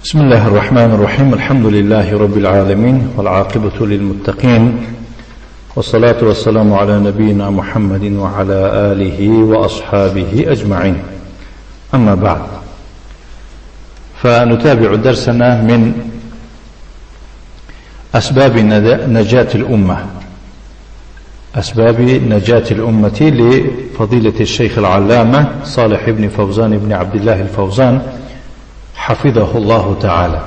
بسم الله الرحمن الرحيم. الحمد لله رب العالمين، والعاقبة للمتقين، والصلاة والسلام على نبينا محمد وعلى آله وأصحابه أجمعين. أما بعد، فنتابع درسنا من أسباب نجاة الأمة، أسباب نجاة الأمة لفضيلة الشيخ العلامة صالح بن فوزان بن عبد الله الفوزان حفظه الله تعالى.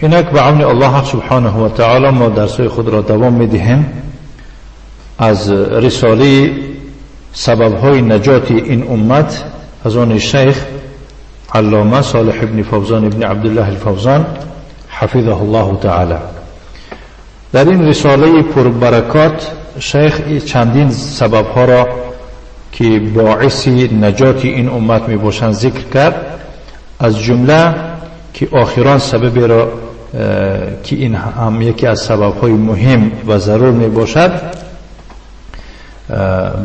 اینک به عون الله سبحانه و تعالی ما درس‌های خود را دوام می‌دهیم از رساله سبب‌های نجات این امت از آن شیخ علامه صالح بن فوزان بن عبدالله الفوزان حفظه الله تعالی. در این رساله پربرکات شیخ چندین سبب‌ها را که باعث نجات این امت می باشند ذکر کرد، از جمله که آخران سبب را که این هم یکی از سبب‌های مهم و ضرور می باشد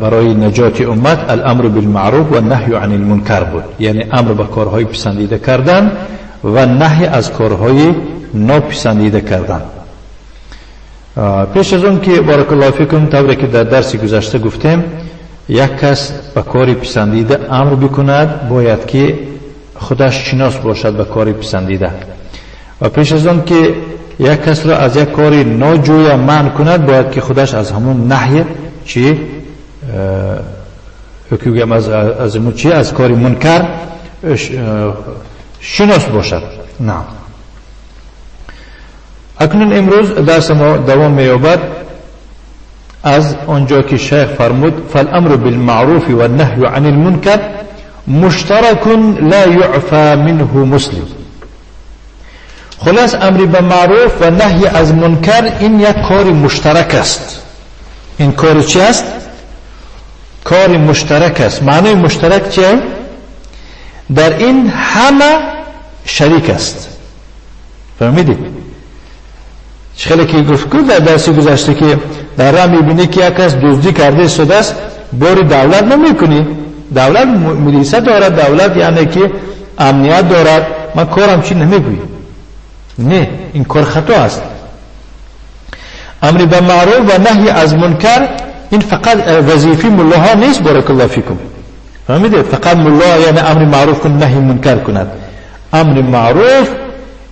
برای نجات امت، الامر بالمعروف و نهی عن المنکر بود، یعنی امر به کارهای پسندیده کردن و نهی از کارهای ناپسندیده کردن. پیش از اون که بارک الله فیکم، طوری که در درس گذشته گفتیم، یک کس به کار پسندیده امر بکند باید که خودش شناس باشد به کار پسندیده، و پیش از آن که یک کس را از یک کار ناجویا منع کند باید که خودش از همون نهی چی از چی از کار منکر شناس باشد. نه، اکنون امروز درس ما دوام می‌یابد از آنجا که شیخ فرمود فالامر بالمعروف والنهی عن المنکر مشترک لا یعفى منه مسلم. خلاص امر به معروف و نهی از منکر این یک کار مشترک است. این کار چی است؟ کار مشترک است. معنی مشترک چیه؟ در این همه شریک است. فهمیدید؟ خیلی که گفت در درس گذشته که در راه میبینی که یک کس دزدی کرده شده است، باری دولت نمیکنی، دولت ملیسه دارد، دولت یعنی که امنیت دارد، من کارم چی نمیگویی. نه، این کار خطا است. امر به معروف و نهی از منکر این فقط وظیفه ملاها نیست، بارک الله فیکم. فهمیدید؟ فقط ملا یعنی امر معروف کن نهی منکر کند. امر معروف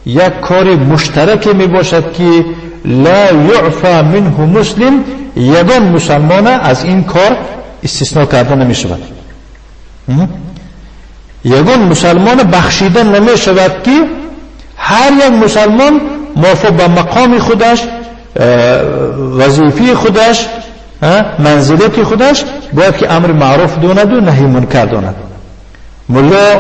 یک کار مشترک می باشد که لا یعفى منه مسلم، یگان مسلمان از این کار استثناء کرده نمی شود. یگان مسلمان بخشیده نمی شود که هر یک مسلمان موافق به مقام خودش، وظیفه خودش، منزلت خودش باید که امر معروف داند و نهی منکر داند. ملا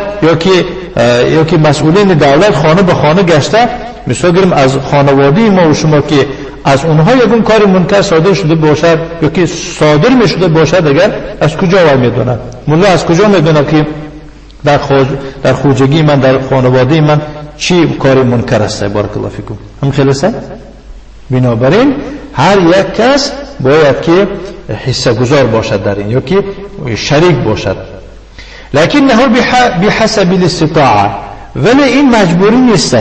یا که مسئولین دولت خانه به خانه گشته، مثلا گریم از خانواده ما و شما که از اونها یکون کار منکر صادر شده باشد یا که صادر می شده باشد، اگر از کجا وای میدوند؟ ملا از کجا میدوند که در خوجگی من، در خانواده من چی کار منکر است؟ بارک الله فیکم. هم خیلی است؟ بنابراین هر یک کس باید که حصه گذار باشد در این، یا که شریک باشد. لکنه بحسب الاستطاعه، ولی این مجبوری نیست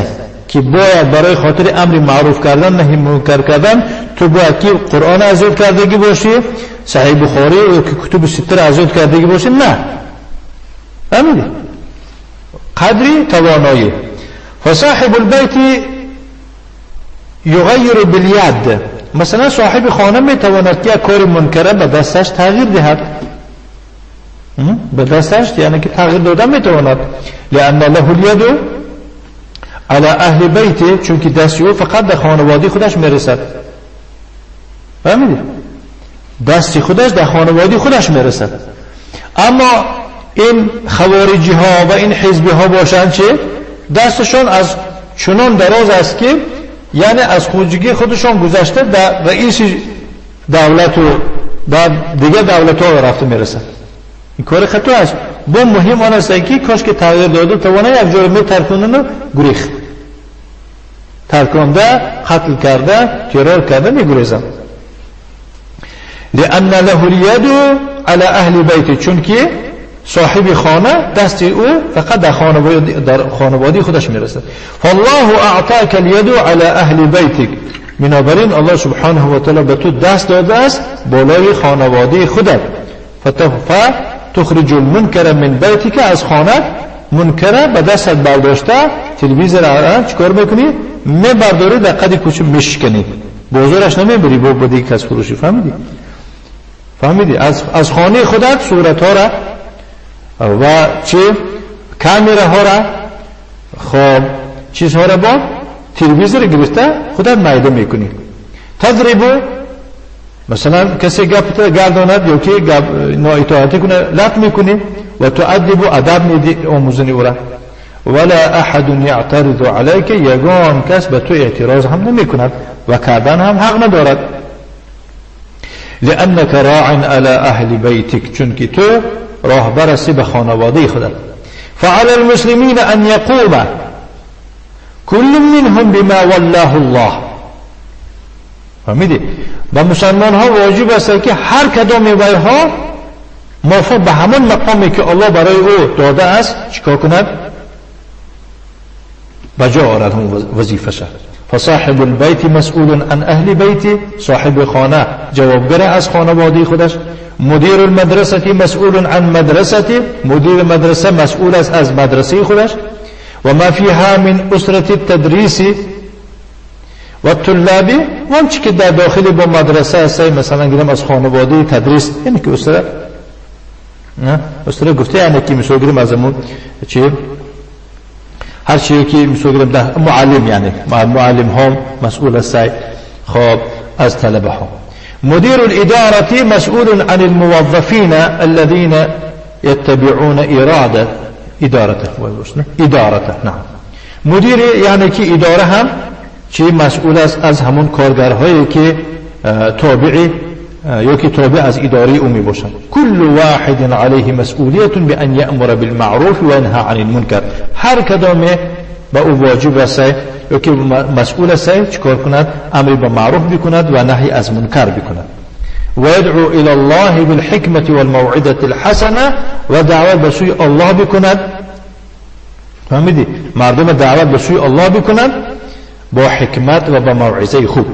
که باید برای خاطر امر معروف کردن نهی منکر کردن تو باید که قرآن از یاد کردگی باشی، صحیح بخاری و که کتب سته از یاد کردگی باشی. نه، فهمیدی؟ قدری توانایی. فصاحب البیت یغیر بالید، مثلا صاحب خانه میتواند که کار منکره به دستش تغییر دهد، به دستش یعنی که تغییر دادن میتواند. لأن له الید على اهل بیته، چون که دست او فقط در خانواده خودش میرسد. فهمیدی؟ دست خودش در خانواده خودش میرسد. اما این خوارجی ها و این حزبی ها باشند چه دستشان از چنان دراز است که یعنی از خوجگی خودشان گذشته در رئیس دولت و در دیگه دولت ها رفته میرسد. این کار خطا است. با مهم آن است که کاش که تغییر داده توانه یک جای می ترکونن و گریخت، ترکانده، قتل کرده، ترور کرده میگریزن. لأن له الید على اهل بیت، چون که صاحب خانه دست او فقط در خانواده خودش میرسد. فالله اعطاك اليد على اهل بيتك. بنابراین الله سبحانه و تعالی به تو دست داده است بالای خانواده خودت. فتخرج المنکر من بیتک، از خانه منکر به دستت برداشته تلویزیون را چیکار میکنی؟ میبرداری در قد کوچه میشکنی، بازارش نمیبری با دیگه کس فروشی. فهمیدی؟ فهمیدی؟ از خانه خودت صورت ها را و چه کامره ها را، خب چیزها را با تلویزیون گرفته خودت میده میکنی. تضربو، مثلا کسی گپ گرداند یا که نااطاعتی کنه لط میکنی و تؤدب، ادب میدی، آموزنی او را. ولا احد یعترض علیک، یگان کس به تو اعتراض هم نمیکند و کردن هم حق ندارد. لانک راع علی اهل بیتک، چون که تو راهبر هستی به خانواده خودت. فعلى المسلمین ان یقوم كل منهم بما ولاه الله. فهمیدی؟ و مسلمان ها واجب است که هر کدام ها موافق به همان مقامی که الله برای او داده است چیکار کند؟ بجا آرد هم وظیفه. فصاحب البيت مسئول عن اهل بیت، صاحب خانه جوابگر از خانواده خودش. مدیر المدرسه مسئول عن مدرسه، مدیر مدرسه مسئول است از مدرسه خودش. و ما فيها من اسرة التدریس و الطلاب، و آنچه که در داخل با مدرسه است، مثلا گیرم از خانواده تدریس، یعنی که اسره، نه اسره گفته، یعنی که مثلا گیرم از همون چی هر چیزی که مثلا گیرم معلم، یعنی معلم هم مسئول است خب از طلبه ها. مدير الإدارة مسؤول عن الموظفين الذين يتبعون إرادة إدارته إدارته. نعم، مدیر یعنی که اداره هم چی مسئول است از همون کارگرهایی که تابع یا که تابع از اداره او می باشند. كل واحد عليه مسئولیت بأن یأمر بالمعروف و ینهى عن المنکر. هر کدام به او واجب است یا که مسئول است چیکار کند؟ امر به معروف بکند و نهی از منکر بکند. و يدعو الى الله بالحکمة والموعظة الحسنة، و دعوت به سوی الله بکند. فهمیدی؟ مردم دعوت به سوی الله بکند با حکمت و با موعظه خوب.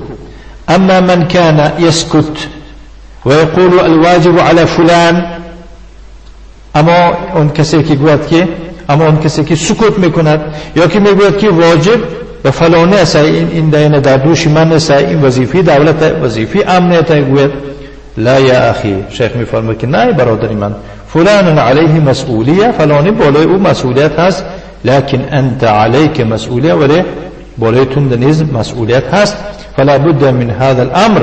اما من كان يسكت ويقول الواجب على فلان، اما اون کسی که گوید که، اما اون کسی که سکوت میکند یا که میگوید که واجب به فلانی است، این دین در دوش من است، این وظیفه دولت، وظیفه امنیت، گوید لا یا اخی، شیخ میفرماید که نه برادر من، فلان علیه مسئولیه، فلانی بالای او مسئولیت هست، لكن انت عليك مسئولیه، ولی بالای تو نیز مسئولیت هست. فلا بد من هذا الامر،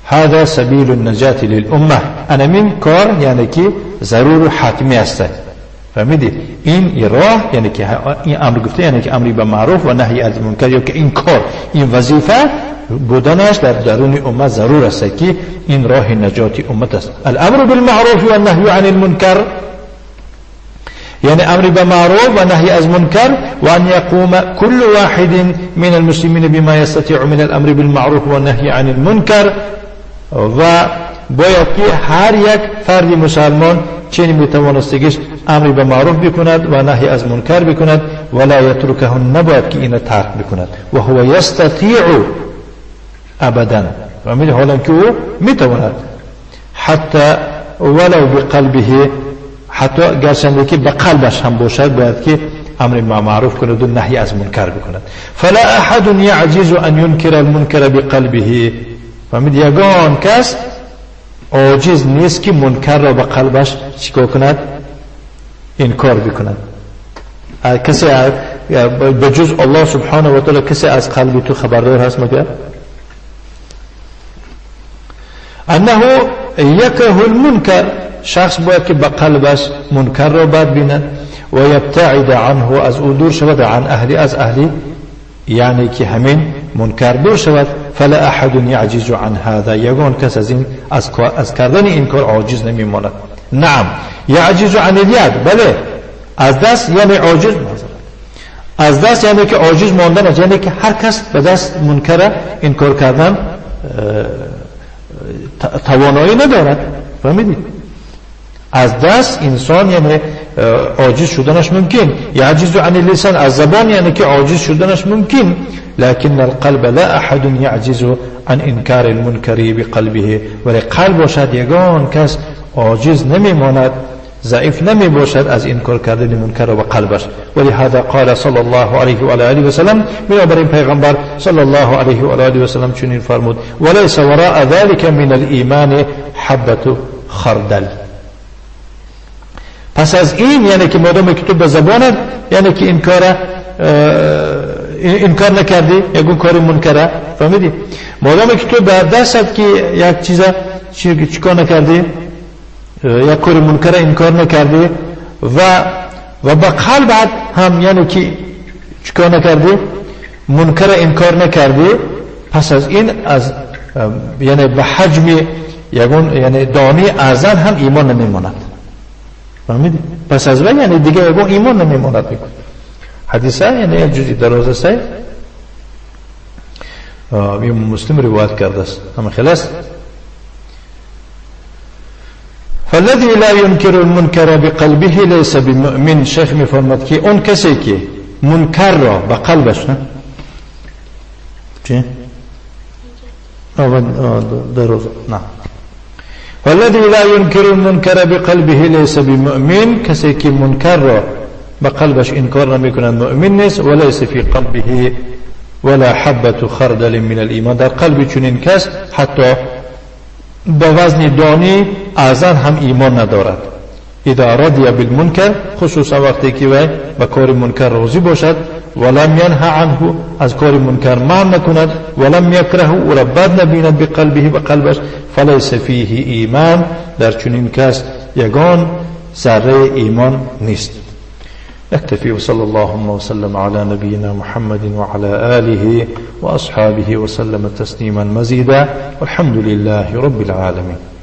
هذا سبیل النجاة للامه. انا من کار یعنی که ضرور و حتمی است. فهمیدی؟ این راه یعنی که این امر گفته، یعنی که امری به معروف و نهی از منکر، یا که این کار این وظیفه بودنش در درون امت ضرور است که این راه نجات امت است. الامر بالمعروف و النهی عن المنکر، یعنی امر به معروف و نهی از منکر، و ان يقوم كل واحد من المسلمين بما يستطيع من الامر بالمعروف والنهي عن المنکر، و باید که هر یک فرد مسلمان چنین میتوانستگیش امر به معروف بکند و نهی از منکر بکند، ولا یترکه، نباید که اینو ترک بکند. و هو یستطیع ابدا، فهمیدی؟ حالا که او میتواند، حتی ولو بقلبه، حتی گرچنده که به قلبش هم باشد باید که امر به معروف کند و نهی از منکر بکند. فلا احد یعجز ان ينکر المنکر بقلبه. فهمید؟ یگان کس عاجز نیست که منکر را به قلبش چیکار کند؟ انکار بکند. کسی به جز الله سبحانه و تعالی کسی از قلب تو خبردار هست مگر؟ انه یکره المنکر، شخص باید که به قلبش منکر را بد بیند و یبتعد عنه، از او دور شود، عن اهلی، از اهلی یعنی که همین منکر دور شود. فلا احد یعجز عن هذا، یگان کس از این از کردن این کار عاجز نمیماند. نعم یعجز عن الید، بله از دست یعنی عاجز، از دست یعنی که عاجز ماندن است، یعنی که هر کس به دست منکر این کار کردن توانایی ندارد. فهمیدید؟ از دست انسان یعنی عاجز شدنش ممکن، يعجز عن اللسان از زبان یعنی که عاجز شدنش ممکن، لكن القلب لا احد يعجز عن انکار المنکر بقلبه، ولی قلب باشد یگان کس عاجز نمیماند، ضعیف نمی باشد از انکار کردن منکر و قلبش. ولهذا قال صلی الله علیه و آله و سلم، بنابراین پیغمبر صلی الله علیه و آله و سلم چنین فرمود: وليس وراء ذلك من الایمان حبة خردل. پس از این یعنی که مادام که تو به زبانت یعنی که انکار نکردی یکون کار منکره، فهمیدی؟ مادام که تو به دستت که یک چیز چیکار نکردی، یک کار منکر انکار نکردی و به قلبت هم یعنی که چیکار نکردی، منکر انکار نکردی، پس از این از یعنی به حجم یگون یعنی دانی ارزن هم ایمان نمیماند. فهمیدی؟ پس از وی یعنی دیگه یگون ایمان نمیماند. میکن حدیثه یعنی یک جزئی دراز است، مسلم روایت کرده است، همه خلاص. فالذي لا ينكر المنكر بقلبه ليس بمؤمن. شیخ میفرماد که اون کسی که منکر را به قلبش نه چی؟ نه فالذي لا ينكر المنكر بقلبه ليس بمؤمن، کسی که منکر را به قلبش انکار نمیکند مؤمن نیست. وليس في قلبه ولا حبة خردل من الایمان، در قلب چنین کس حتی به وزن دانی ارزن هم ایمان ندارد. اذا رضی بالمنکر، خصوصا وقتی که وی به کار منکر راضی باشد، ولم ینه عنه، از کار منکر منع نکند، ولم یکره، او را بد نبیند، بقلبه، به قلبش، فلیس فیه ایمان، در چنین کس یگان ذره ایمان نیست. نكتفي وصلى اللهم وسلم على نبينا محمد وعلى آله وأصحابه وسلم تسليما مزيدا والحمد لله رب العالمين.